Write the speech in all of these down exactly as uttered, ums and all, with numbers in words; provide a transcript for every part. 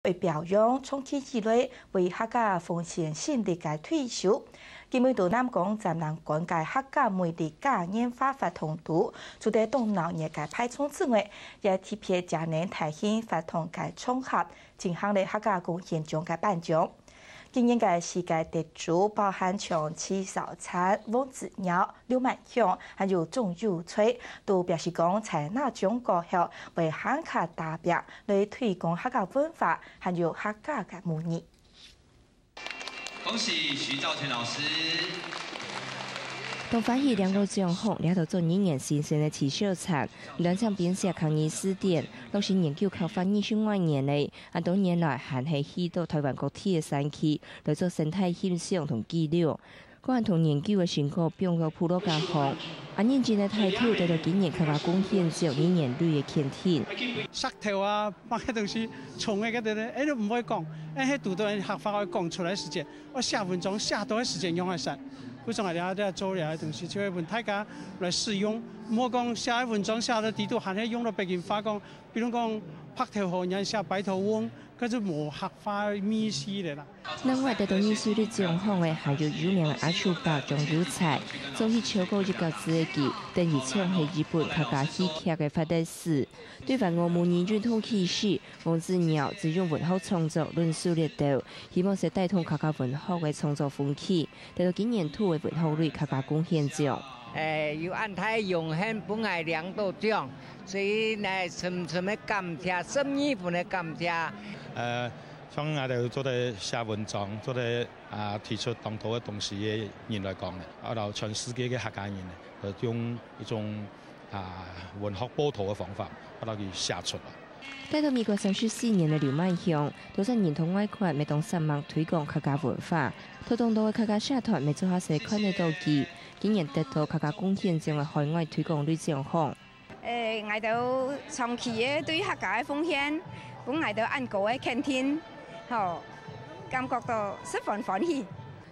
會表揚長期以來為客家奉獻心力个退休。今晡日在南港展覽館个客家美麗嘉年華活動肚，除了當鬧熱个排場之外，也特別借等大型活動个場合，進行了客家貢獻獎个頒獎。今年个四个得主包含像徐小燦、黃子耀、劉滿雄，還有鍾友翠，都表示講在拿獎過後，會還較打拚來推廣客家文化，還有客家个母語。恭喜徐兆全老師。當歡喜領到獎項，這兜做語言先生个徐小燦，亂唱編寫客語詞典，落實研究客話二十外年了，恁多年來還係去到臺灣各地个山區來做生態欣賞同記錄。 佢還同研究个成果放到部落格項，恁認真个態度得到今年客家貢獻獎語言類个肯定。石頭啊，麼个東西，蟲个个个，哎，都毋會講，哎，係堵到客話愛講出來時節，愛寫文章寫到个時節用个煞。故所𠊎這這做這个東西，就係分大家來使用，毋好講寫文章寫到底肚，還係用到北京話講，比如講白頭河，人寫白頭翁，該就無客話意思了啦。 另外，得到二十六獎項个還有有名个阿叔伯張有才，早起超過一角子个佢，等於像係一本客家戲劇个發展史。對懷抱母語認同起始，黃子耀就用文學創作論述這兜，希望係帶動客家文學个創作風氣，得到今年度个文學類客家貢獻獎。誒，有恁大榮幸分𠊎領到獎，所以呢，深深个感謝，十二分个感謝。呃，像𠊎兜做得寫文章，做得 啊，提出當多个東西个人來講呢，啊，然後全世界个客家人呢，就用一種，啊，文學報導个方法，啊，然後去寫出來。戴到美國三十四年个劉滿雄，多少年頭外國乜當煞猛推廣客家文化，頭當多个客家社團乜做下勢看得到佢，今年得到客家貢獻獎个海外推廣類獎項。 誒，𠊎兜長期个對客家个奉獻，分𠊎兜恁高个肯定，吼，感覺到十分歡喜。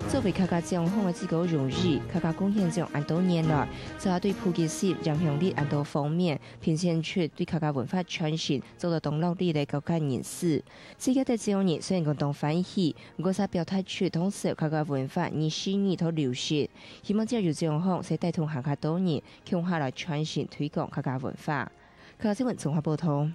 作為客家獎項个至高榮譽，客家貢獻獎恁多年來，就對普及性、影響力恁多方面，表現出對客家文化傳承做到當落力个高階人士。這个得獎人雖然講當歡喜，毋過也表達出當受客家文化二十年頭流失，希望藉由獎項，係帶動還較多人 共下來傳承推廣客家文化。客家新聞綜合報導。